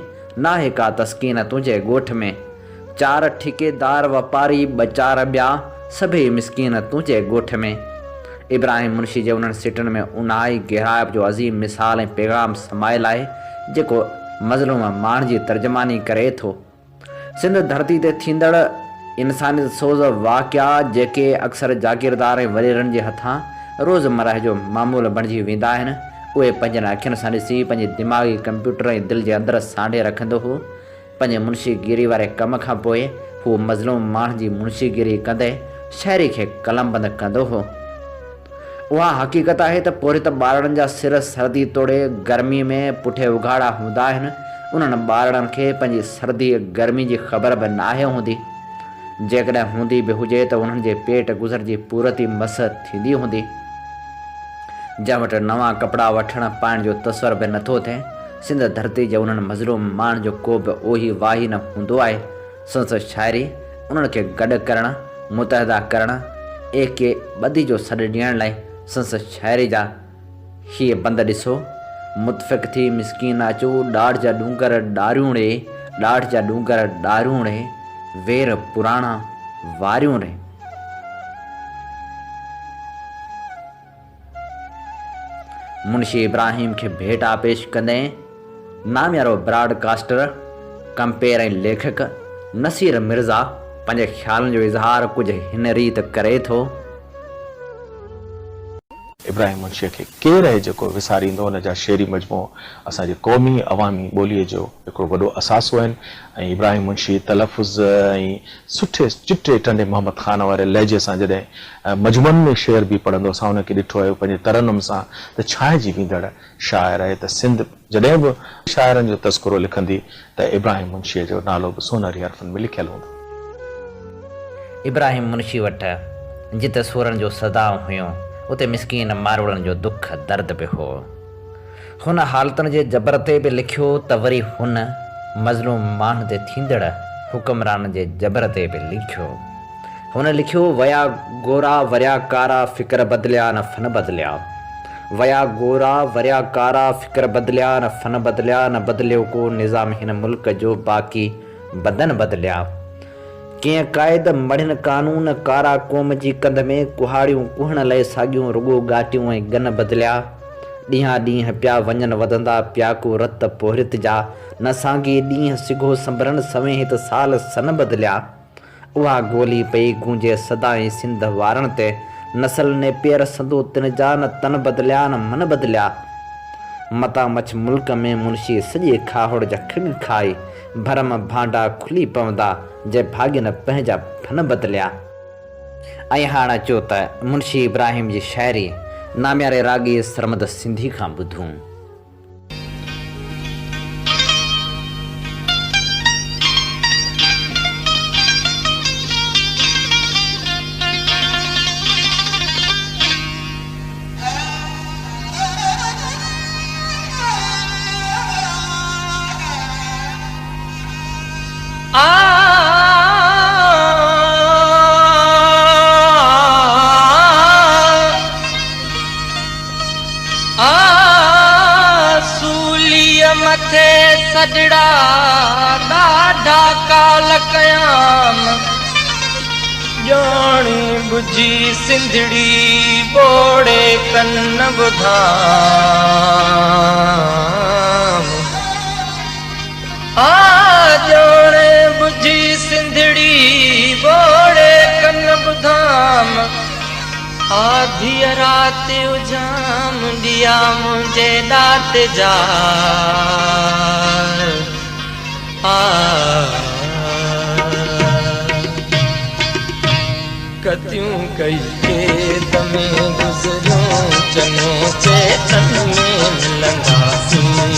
ناهي ڪا تسڪين تنهنجي ڳوٺ ۾. چار ٺيڪيدار واپاري ٻه چار ٻيا، سڀئي مسڪين تنهنجي ڳوٺ ۾. ابراهيم منشي جي انهن سٽن ۾ اونهائي گهرائپ جو عظيم مثال ۽ پيغام سمايل آهي، جيڪو مظلوم ماڻهن جي ترجماني ڪري ٿو. سنڌ ڌرتي تي ٿيندڙ انسانيت سوز واقعا جيڪي اڪثر جاگيردار ۽ وڏيرن جي هٿان روز مرهه جو معمول بڻجي ويندا آهن، اهي پنهنجن اکين سان ڏسي پنهنجي دماغي ڪمپيوٽر ۽ دل جي اندر سانڍي رکندو هو. پنهنجي منشي گيري واري ڪم کان پوء هو مظلوم ماڻهن جي منشي گيري ڪندي شاعري کي قلمبند ڪندو هو. اها حقيقت آهي ته پورهيت ٻارڙن جا سر سردي توڙي گرمي ۾ پٺي اگهاڙا هوندا آهن، انهن ٻارڙن کي پنهنجي سردي گرمي جي خبر به ناهي هوندي. جيڪڏهن هوندي به هجي ته انهن جي پيٽ گذر جي پورت ئي مس ٿيندي هوندي. جنهن وٽ نوان ڪپڙا وٺڻ پائڻ جو تصور به نٿو ٿئي، سنڌ ڌرتي جي انهن مظلوم ماڻهن جو ڪو به اوهي واهي نه هوندو آهي. سندس شاعري انهن کي گڏ ڪرڻ، متحده ڪرڻ، ايڪي ٻڌي جو سڏ ڏيڻ لاء سندس شاعري جا هيء بند ڏسو، متفق ٿي مسڪين اچو، ڏاڍ جا ڏونگر ڏاريون ڙي، ڏاڍ جا ڏونگر ڏاريون ڙي، وير پراڻا واريون ري. منشي ابراهيم کي ڀيٽا پيش ڪندي ناميارو براڊ ڪاسٽر، ڪمپيئر ۽ ليکڪ نصير مرزا پنهنجي خيالن جو اظهار ڪجهه هن ريت ڪري ٿو. ابراهيم منشيء کي ڪير آهي جيڪو وساريندو؟ هن جا شعري مجموعو اسان جي قومي عوامي ٻوليء جو هڪڙو وڏو اثاثو آهن ۽ ابراهيم منشي تلفظ ۽ سٺي چٽي ٽنڊي محمد خان واري لهجي سان جڏهن مجموعن ۾ شعر به پڙهندو اسان ان کي ڏٺو آهي هو پنهنجي ترنم سان ته ڇانئجي ويندڙ شاعر آهي ته سنڌ جڏهن به شاعرن جو تذڪرو لکندي ته ابراهيم منشيء جو نالو به سونهري حرفن ۾ لکيل هوندو. ابراهيم منشي وٽ جت سورن جو صدائون هيون اتي مسڪين ماروئڙن جو دک درد به هو. هن حالتن جي جبر تي به لکيو ته وري هن مظلوم ماڻهن تي ٿيندڙ حڪمرانن جي جبر تي به لکيو. هن لکيو، ويا گورا وريا ڪارا فڪر بدليا نه فن بدليا. ويا گورا وريا ڪارا فڪر بدليا نه فن بدليا نه بدليو ڪو نظام هن ملڪ جو باقي بدن بدليا. ڪئين قائد مڙهين قانون ڪارا قوم جي ڪنڌ ۾ ڪهاڙيون ڪهڻ لئه ساڳيون رڳو ڳاٽيون ۽ ڳن بدليا. ڏينهان ڏينهن پيا وڃن وڌندا پياڪو رت پورهيت جا نه سانگي ڏينهن سگهو سنڀرن سوين هت سال سن بدليا. اها گولي پئي گونجي سدائين سنڌ وارن تي نسل نيپئر سندو تن جا نه تن بدليا نه من بدليا. متان مڇ ملڪ ۾ منشي سڄي کاهوڙ جا کڳ کائي ڀرم ڀانڊا کلي پوندا جي ڀاڳين پنهنجا ڀن بدليا. ۽ هاڻ اچو ته منشي ابراهيم جي شاعري نامياري راڳي سرمد سنڌي کان ٻڌون. سوليء مٿي سڏڙا ڏاڍا ڪال ڪيام ڄاڻي ٻجهي سنڌڙي ٻوڙي ڪن ٻڌام. آ ڄاڻي ٻجهي سنڌڙي ٻوڙي ڪن ٻڌام. آڌيء رات اجهام ڏيئا منهنجي ڏات جا. ڪتيون ڪئي کيت ۾ گذريون چڱو چيتن ۾ ملنداسين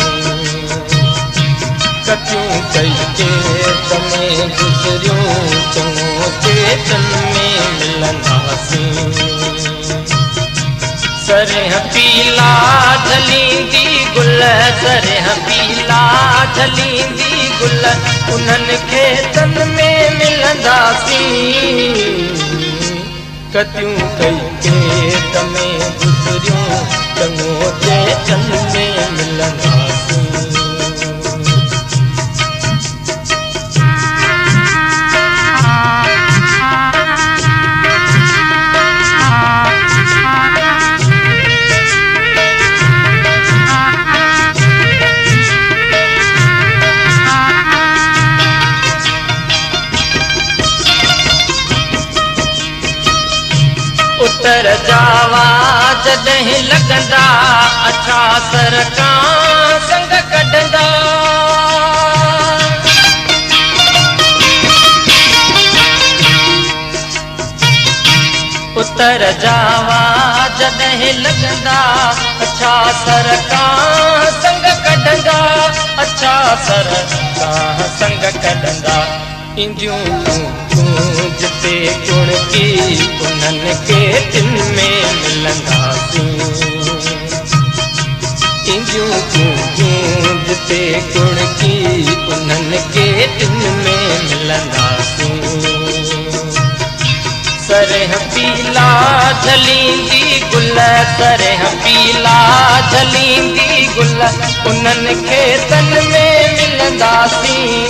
ڪتيون ڪئي کيت ۾ گذريون چڱو چيتن ۾ ملنداسين سرهه پيلا جهليندي گل. گل، سرنهن پيلا جهليندي گل، انهن کيتن ۾ ملنداسين. ڪتيون ڪئي کيت ۾ گذريون، چڱو چيچن ۾ ملنداسين. اتر جا وا جڏهن لڳندا، اڇا سرڪان سنگ ڪڍندا. اتر جا وا جڏهن لڳندا، اڇا سرڪان سنگ ڪڍندا، اڇا سرڪان سنگ ڪڍندا. اينديون ڪونجون جتي ڪڻڪي، انهن کيتن ۾ ملنداسين. اينديون ڪونجون جتي ڪڻڪي، انهن کيتن ۾ ملنداسين. سرنهن پيلا جهليندي گل، سرنهن پيلا جهليندي گل، انهن کيتن ۾ ملنداسين.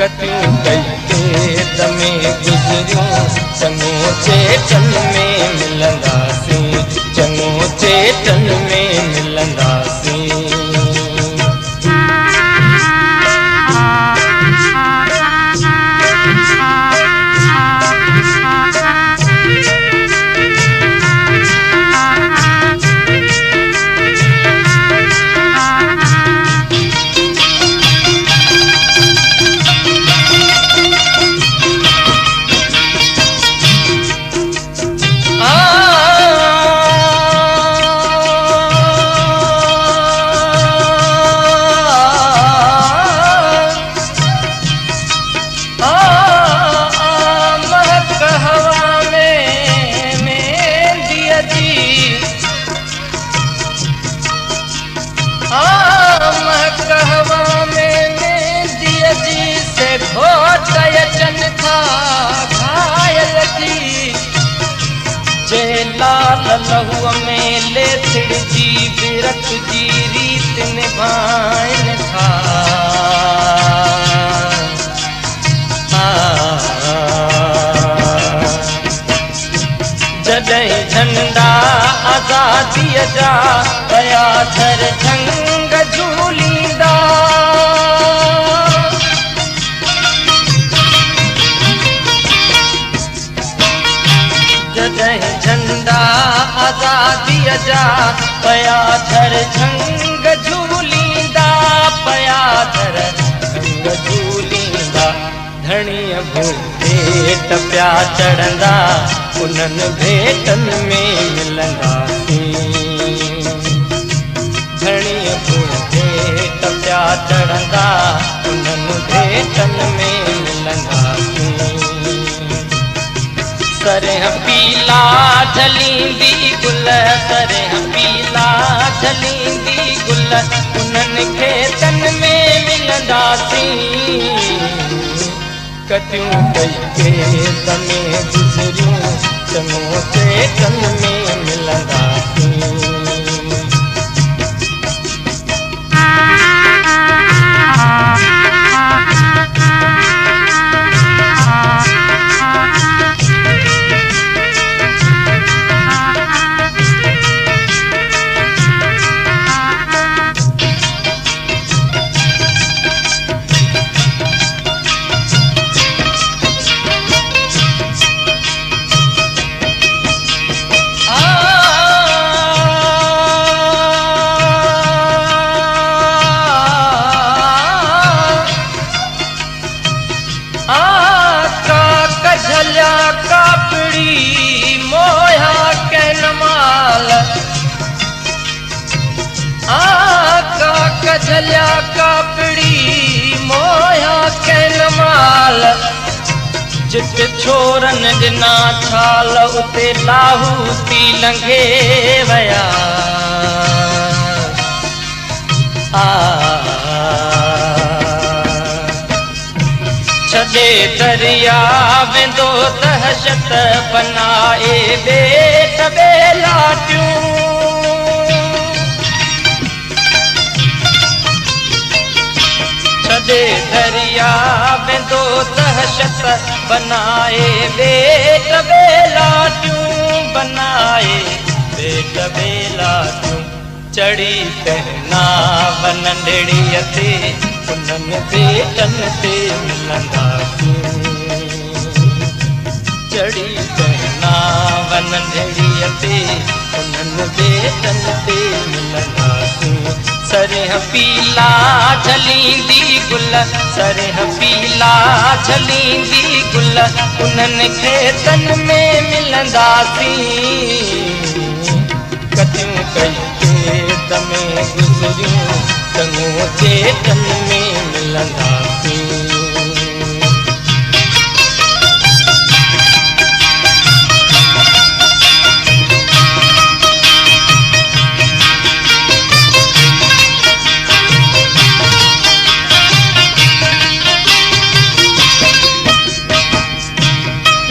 ڪتيون ڪئي کيت ۾ گذريون، چڱو چيچن ۾ ملنداسين، چڱو چيچن ۾ ملنداسين. مهڪ هوا ۾ مينديء جي، مهڪ هوا ۾ مينديء جي، سي گهوٽ اچن ٿا گهايل ٿي. جي لال لهوء ۾ ليٿڙجي به رت جي ريت نڀائن ٿا. جڏهن جهنڊا آزاديء جا پيا ٿر جهنگ جهوليندا. جڏهن جهنڊا آزاديء جا پيا ٿر جهنگ جهوليندا، پيا ٿر جهنگ جهوليندا، ڌڻيء ڀونء ڀيٽ پيا چڙهندا، انهن ڀيٽن ۾ ملنداسين. ڌڻيء ڀونء ڀيٽ پيا چڙهندا، انهن ڀيٽن ۾ ملنداسين. سرنهن پيلا جهليندي گل، سرنهن پيلا جهليندي گل، انهن کيتن ۾ ملنداسين. ڪتيون ڪئي کيت ۾ گذريون، چڱو چيچن ۾ ملنداسين. ڪاڪ جهليا ڪاپڙي، موهيا ڪنهن مال. ڪاڪ جهليا ڪاپڙي، موهيا ڪنهن مال. جت ڇورن ڏنا ڇال، اتي لاهوتي لنگهي ويا. آ. ڇڏي دريا ويندو دهشت بنائي ٻيٽ ٻيلاٽيون. ڇڏي دريا ويندو دهشت بنائي ٻيٽ ٻيلاٽيون بنائي ٻيٽ ٻيلاٽيون. چڙهي ڪنهن ناو ننڍڙيء تي انهن ٻيٽن تي ملنداسين. چڙهي ڪنهن ناو ننڍڙيء تي انهن ٻيٽن تي ملنداسين. سرهه پيلا جهليندي گل، سرهه پيلا جهليندي گل، انهن کيتن ۾ ملنداسين. ڪچيون ڪئي کيت ۾ گذريون، چڱو چيٽن ۾ ملنداسين.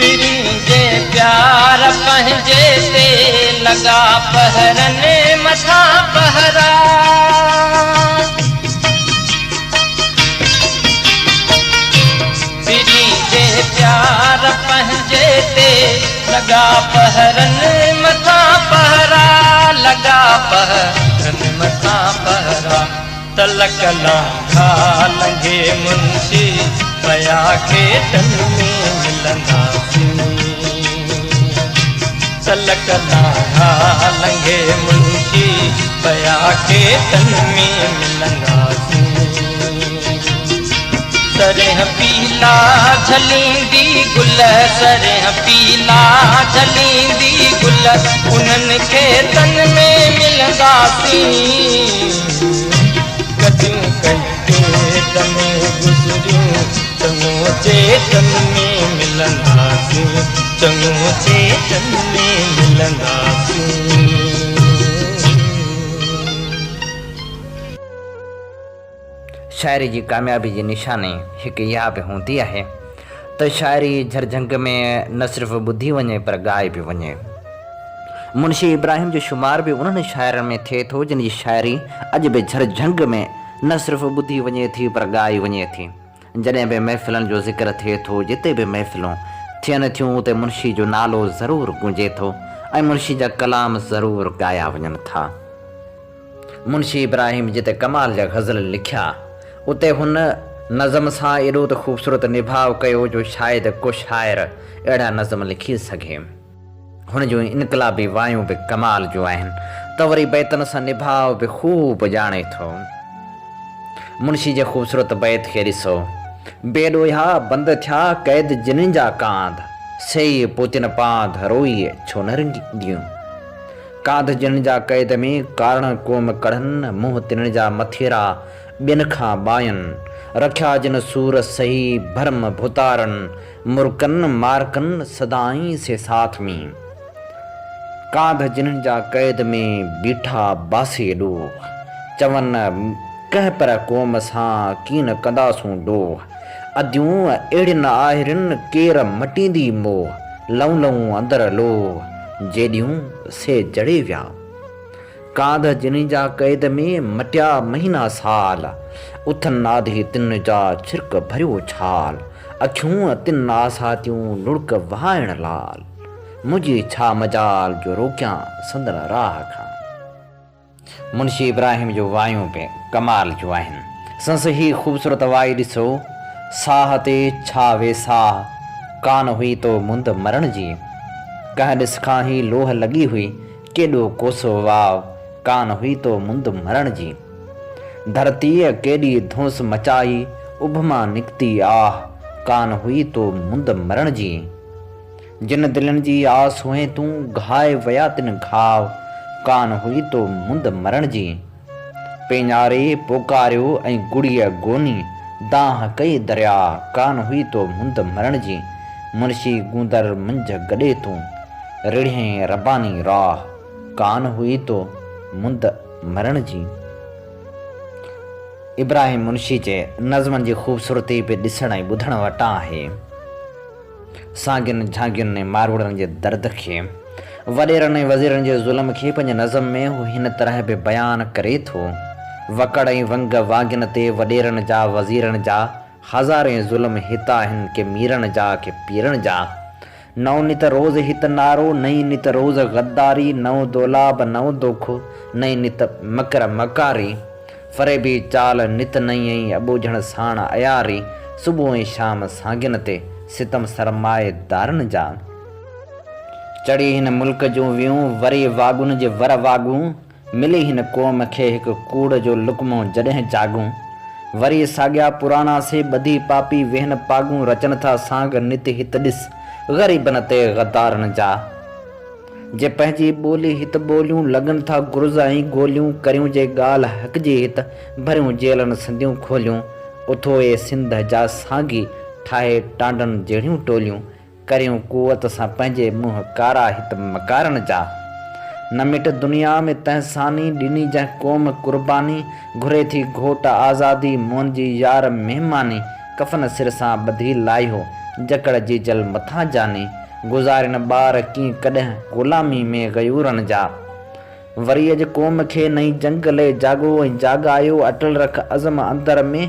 پرين جي پيار پنهنجي تي لڳا پهرن مٿان پهرا. پرين جي پيار پنهنجي تي لڳا پهرن مٿان پهرا، لڳا پهرن مٿان پهرا. تلڪ لانگها لنگهي منشي پيا کيتن ۾ ملنداسين. تلڪ لانگها لنگهي منشي پيا کيتن ۾ ملنداسين. سرهه پيلا جهليندي گل، سرهه پيلا جهليندي گل، انهن کيتن ۾ ملنداسين. ڪچيون ڪئي کيت ۾ گذريون، چڱو چيٽن ۾ ملنداسين، چڱو چيٽن ۾ ملنداسين. شاعري جي ڪاميابي جي نشاني هڪ اها به هوندي آهي ته شاعري جهرجهنگ ۾ نه صرف ٻڌي وڃي پر ڳائي به وڃي. منشي ابراهيم جو شمار به انهن شاعرن ۾ ٿئي ٿو جن جي شاعري اڄ به جهرجهنگ ۾ نه صرف ٻڌي وڃي ٿي پر ڳائي وڃي ٿي. جڏهن به محفلن جو ذڪر ٿئي ٿو جتي به محفلون ٿين ٿيون اتي منشي جو نالو ضرور گونجي ٿو ۽ منشي جا ڪلام ضرور ڳايا وڃن ٿا. منشي ابراهيم جتي ڪمال جا غزل لکيا، اتي هن نظم سان ايڏو ته خوبصورت نڀاء ڪيو جو شايد ڪو شاعر اهڙا نظم لکي سگهي. هن جون انقلابي وايون به ڪمال جون آهن ته وري بيتن سان نڀاء به خوب ڄاڻي ٿو. منشي جي خوبصورت بيت کي ڏسو. بي ڏوهيا بند ٿيا قيد جنين جا ڪانڌ، سي ئي پوتين پانڌ روئي ڇو نه رڱينديون. ڪانڌ جنھن جا قيد ۾، ڪارڻ قوم ڪڙھن، منهن تنھن جا مٿيرا، ٻين کان ٻائن. رکيا جن سور سهي، ڀرم ڀوتارن، مرڪن مارڪن، سدائين سي ساٿ ۾. ڪانڌ جنھن جا قيد ۾، بيٺا باسي ڏوھ. چون، ڪنهن پر قوم سان، ڪين ڪنداسون ڊوھ. اديون اهڙين آهرين، ڪير مٽيندي موھ. لئون لئون اندر لوھ، جيڏيون سي جڙي ويا. ڪانڌ جنھن جا قيد ۾، مٽيا مھينا سال. اٿن آڌي تن جا، ڇرڪ ڀريو ڇال. اکيون تن آساتيون، لڙڪ وھائڻ لال. منھنجي ڇا مجال، جو روڪيان سندن راھ کان. منشي ابراهيم جون وايون به ڪمال جون آهن. سندس هي خوبصورت وائي ڏسو، ساهه تي ڇا ويساهه، ڪانه هئي تو مند مرڻ جي. ڪنهن ڏس کان هي لوهه لڳي هئي، ڪيڏو ڪوسو واء، ڪانه هئي تو مند مرڻ جي. ڌرتيء ڪيڏي ڌونس مچائي، اڀ مان نڪتي آهه، ڪانه هئي تو مند مرڻ جي. جن دلين جي آس هئين تون، گهائي ويا تن گهاء، ڪان هئي تو مند مرڻ جي. پيڃاري پوڪاريو ۽ گڙيء گوني، دانهن ڪئي درياء، ڪان هئي تو مند مرڻ جي. منشي گوندر منجهه گڏي تون، رڙهين رباني راهه، ڪان هئي تو مند مرڻ جي. ابراهيم منشي جي نظمن جي خوبصورتي به ڏسڻ ۽ ٻڌڻ وٽان آهي. سانگين، جهانگين ۽ ماروئڙن جي درد کي، وڏيرن ۽ وزيرن جي ظلم کي پنهنجي نظم ۾ هو هن طرح به بيان ڪري ٿو، وڪڙ ۽ ونگ وانگين تي وڏيرن جا وزيرن جا هزارين ظلم هت آهن ڪي ميرن جا ڪي پيرن جا. نئون نت روز هت نعرو، نئين نت روز غداري، نئون دولاب نئون دوکو، نئين نت مڪر مڪاري. فريبي چال نت نئين ۽ اٻوجهڻ ساڻ عياري، صبح ۽ شام سانگين تي ستم سرمائي دارن جا. چڙهي هن ملڪ جون ويون، وري واڳون جي ور واڳون، ملي هن قوم کي هڪ ڪوڙ جو لقمو جڏهن چاڳون، وري ساڳيا پراڻا سي ٻڌي پاپي ويهن پاڳون رچن ٿا سانگ نت هت ڏس غريبن تي غدارن جا. جي پنهنجي ٻولي هت ٻوليون لڳن ٿا گرز ۽ گوليون ڪريون جي ڳالهه حق جي هت ڀريون جيلن سنديون کوليون اٿو اي سنڌ جا سانگي ٺاهي ٽانڊن جهڙيون ٽوليون ڪريون قوت سان پنهنجي منهن ڪارا هت مڪارن جا. نه مٽ دنيا ۾ تنهن ثاني، ڏني جنهن قوم قرباني، گهري ٿي گهوٽ آزادي، مون جي يار مهماني، ڪفن سر سان ٻڌي لاهيو، جڪڙ جيجل مٿان جاني، گذارين ٻار ڪيئن ڪڏهن، غلامي ۾ غيورن جا. وري اڄ قوم کي نئين جنگ لئه جاڳو ۽ جاڳايو، اٽل رک عزم اندر ۾،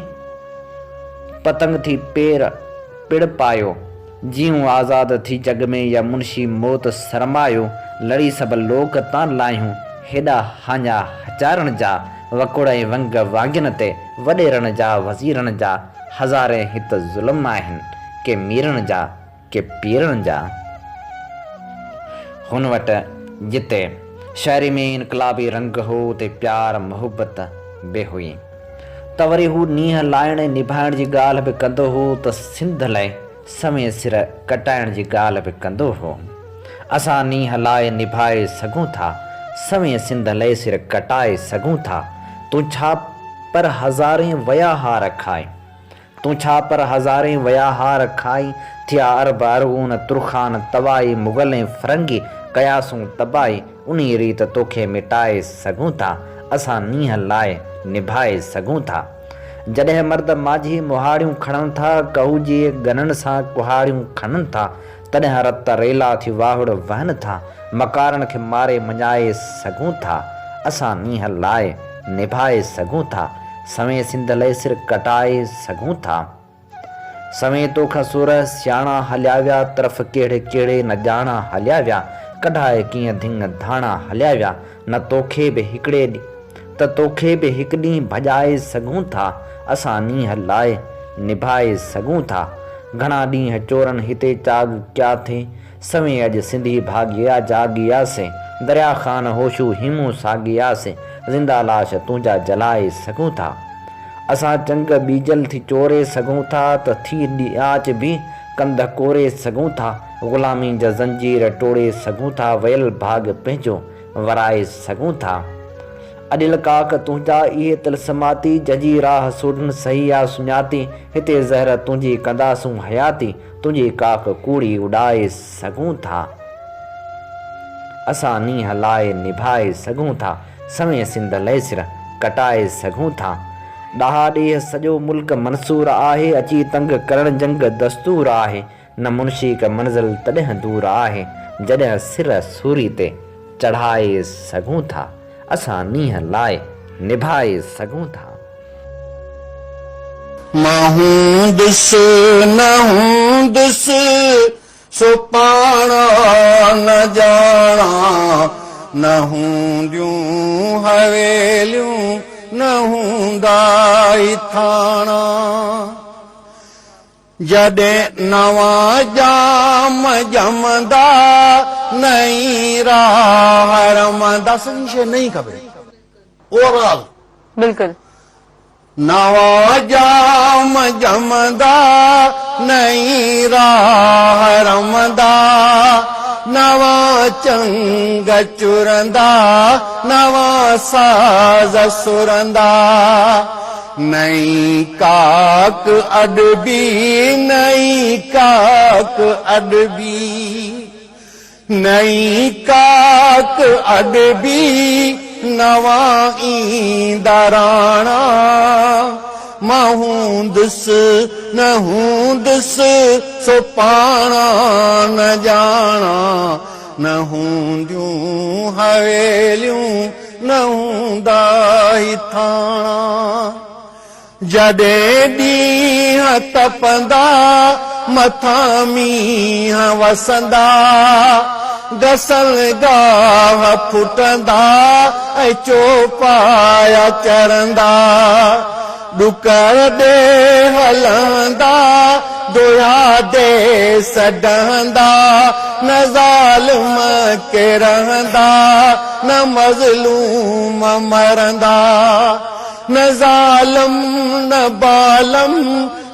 پتنگ ٿي پير پڙ پايو، جيئون آزاد ٿي جڳ ۾ يا منشي موت سرمايو، لڙي سڀ لوڪ تان لاهيون، هيڏا هاڃا هچارن جا، وڪوڙ ۽ ونگ وانگين تي، وڏيرن جا وزيرن جا، هزارين هت ظلم آهن، ڪي ميرن جا. ڪي پيرن جا. هن وٽ جتي شاعري ۾ انقلابي رنگ هو اتي پيار محبت به هئي ته وري هو نينهن لائڻ ۽ نڀائڻ جي ڳالهه به ڪندو هو ته سنڌ لئه سوين سر ڪٽائڻ جي ڳالهه به ڪندو هو. اسان نينهن لائي نڀائي سگهون ٿا، سوين سنڌ لئه سر ڪٽائي سگهون ٿا، تون ڇا پر هزارين ويا هار کائي. تون ڇا پر هزارين ويا هار کائي، ٿيا عرب ارغون ترخان توائي، مغل ۽ فرنگي ڪياسون تباهي، انهي ريت توکي مٽائي سگهون ٿا، اسان نينهن لاء نڀائي سگهون ٿا. جڏهن مرد ماجهي مهاڙيون کڻن ٿا، ڪهو جي ڳنن سان ڪهاڙيون کڻن ٿا، تڏهن رت ريلا ٿي واهڙ وهن ٿا، مڪارن کي ماري مڃائي سگهون ٿا، اسان نينهن لاء نڀائي سگهون ٿا، سوين سنڌ لئه سر ڪٽائي سگهون ٿا. سوين توکان سورهه سياڻا هليا ويا، طرف ڪهڙي ڪهڙي نه ڄاڻا هليا ويا، ڪڍائي ڪيئن ڌڱ ڌاڻا هليا ويا، نه توکي به هڪڙي ته توکي به هڪ ڏينهن ڀڄائي سگهون ٿا، اسان نينهن لاء نڀائي سگهون ٿا. گهڻا ڏينهن چورن هتي چاڳ ڪيا ٿي، سوين اڄ سنڌي ڀاڳيا جاڳيا سي، دريا خان هوشو هيمون ساڳيا سي، زنده لاش تنهنجا جلائي سگهون ٿا. اسان چنگ ٻيجل ٿي چوري سگهون ٿا ته ٿي ڏياچ به ڪنڌ ڪوري سگهون ٿا، غلامي جا زنجير ٽوڙي سگهون ٿا، ويل ڀاڳ پنهنجو ورائي سگهون ٿا. اڏيل ڪاڪ تنهنجا اهي طلسماتي، جنهن جي راهه سوڍن صحيح آ سڃاتي، هتي زهر تنهنجي ڪنداسون حياتي، تنهنجي ڪاڪ ڪوڙي اڏائي سگهون ٿا. اسان نينهن لاء نڀائي سگهون ٿا، سوين سنڌ لئه سر ڪٽائي سگهون ٿا. ڏاها ڏيهه سڄو ملڪ منصور آهي، اچي تنگ ڪرڻ جنگ دستور آهي، نه منشي ڪا منزل تڏهن دور آهي، جڏهن سر سوري تي چڙهائي سگهون ٿا، اسان نينهن لاء نڀائي سگهون ٿا. مان هوندس نه هوندس سو پاڻ نه ڄاڻان، نه هونديون حويليون نه هوندا ئي ٿاڻا. جڏهن نوان ڄام ڄمندا، نئين راهه رمندا. سڄي شيء نئين کپي. Over all. بلڪل. نوان ڄام ڄمندا، نئين راهه رمندا. نوان چنگ چرندا، نوان ساز سرندا. نئين ڪاڪ اڏبي، نئين ڪاڪ اڏبي، نئين ڪاڪ اڏبي، نوان ايندا راڻا، مان هوندس نه هوندس سو پاڻا نه ڄاڻان، نه هونديون حويليون نه هوندا هي ٿاڻا. جڏهن ڏينهن تپندا، مٿان مينهن وسندا، گسل گاهه ڦٽندا ۽ چوپايا چرندا، ڏڪر ڏيهه لهندا، دويا ديس ڊهندا، نه ظالم ڪي رهندا، نه مظلوم مرندا. نه ظالم نه بالم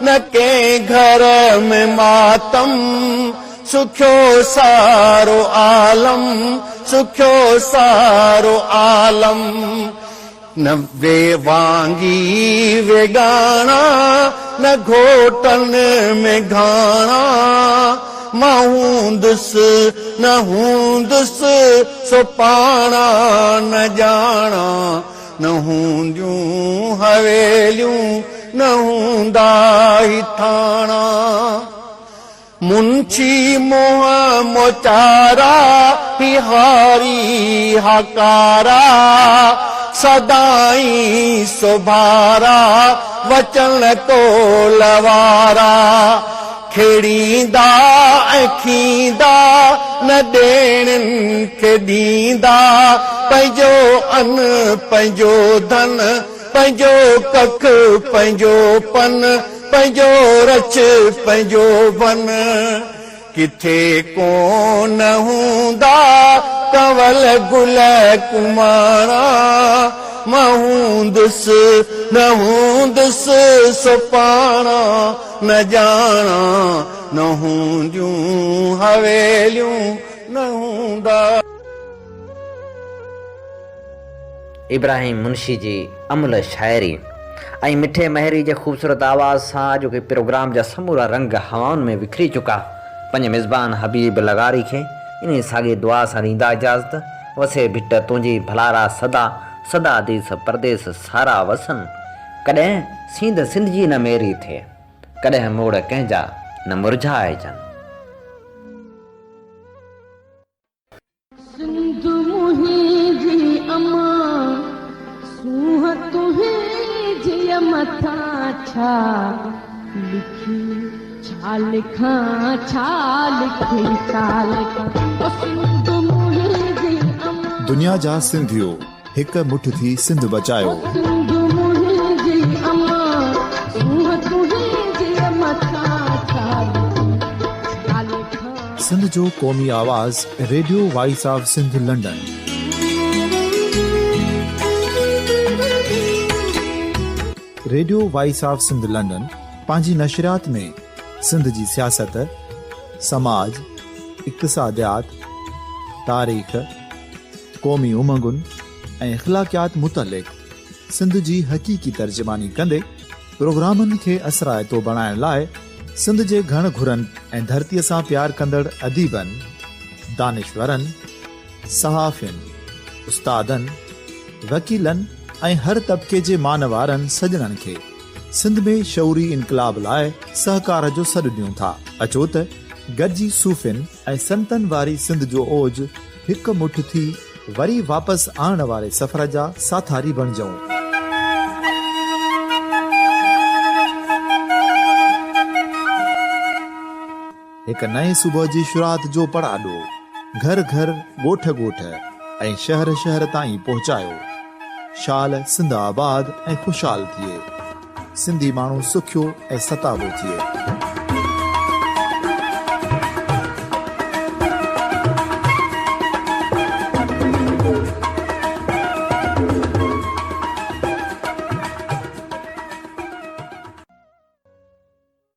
نه ڪنهن گهر ۾ ماتم، سکيو سارو عالم، سکيو سارو عالم. نه وي وانگي ويڳاڻا، نه گهوٽن ۾ گهاڻا، مان هوندس نه هوندس سو پاڻا نه ڄاڻان. نه هونديون حويليون نه هوندا هي ٿاڻا، منشي منهن موچارا هي هاري هاڪارا، سدائين سوڀارا وچن ڪول وارا، کيڙيندا ۽ کيندا نه ڏيڻين کي ڏيندا، پنهنجو ان پنهنجو ڌن، پنهنجو ڪک پنهنجو پن، پنهنجو رڇ پنهنجو ون، ڪٿي ڪونه هوندا ڪنول گل ڪماڻا، مان هوندس نه هوندس سو پاڻا نه ڄاڻان، نه هونديون حويليون نه هوندا. ابراهيم منشي جي املهه شاعري ۽ مٺي مهري جي خوبصورت آواز سان اڄوڪي پروگرام جا سمورا رنگ هوائن ۾ وکري چڪا. پنهنجي ميزبان حبيب لغاري کي انهي ساڳي دعا سان ڏيندا اجازت، وسي ڀٽ تنهنجي ڀلارا سدا، سدا ديس پرديس سارا وسن، ڪڏهن سينڌ سنڌ جي نه ميري ٿئي، ڪڏهن موڙ ڪنهن جا نه مرجهائجن. سنڌ منهنجي امان، سونهن تنهنجي مٿان ڇا لکي ڇا لکان ڇا لکي ڇا لکان او سنڌ منهنجي امان. دنيا جا سنڌيو هڪ مٺ ٿي سنڌ بچايو. او سنڌ منهنجي امان، سونهن تنهنجي مٿان ڇا لکي ڇا لکان. سنڌ جو قومي آواز radio voice of Sindh London. Radio voice of Sindh London پنهنجي نشريات ۾ سنڌ جي سياست، سماج، اقتصاديات، تاريخ، قومي امنگن ۽ اخلاقيات متعلق سنڌ جي حقيقي ترجماني ڪندي پروگرامن کي اثرائتو بڻائڻ لاء سنڌ جي گهڻ گهرن ۽ ڌرتيء سان پيار ڪندڙ اديبن، دانشورن، صحافين، استادن، وڪيلن ۽ هر طبقي جي مان وارن سڄڻن کي سنڌ ۾ شعوري انقلاب لاء سهڪار جو سڏ ڏيون ٿا. اچو ته گڏجي صوفين ۽ سنتن واري سنڌ جو اوج هڪ مٺ ٿي وري واپس آڻڻ واري سفر جا ساٿاري بڻجون. هڪ نئين صبح جي شروعات جو پڙاڏو گهر گهر، ڳوٺ ڳوٺ ۽ شهر شهر تائين پهچايو. شال سنڌ آباد ۽ خوشحال ٿئي. سنڌي ماڻهو سکيو ۽ ستابو ٿئي.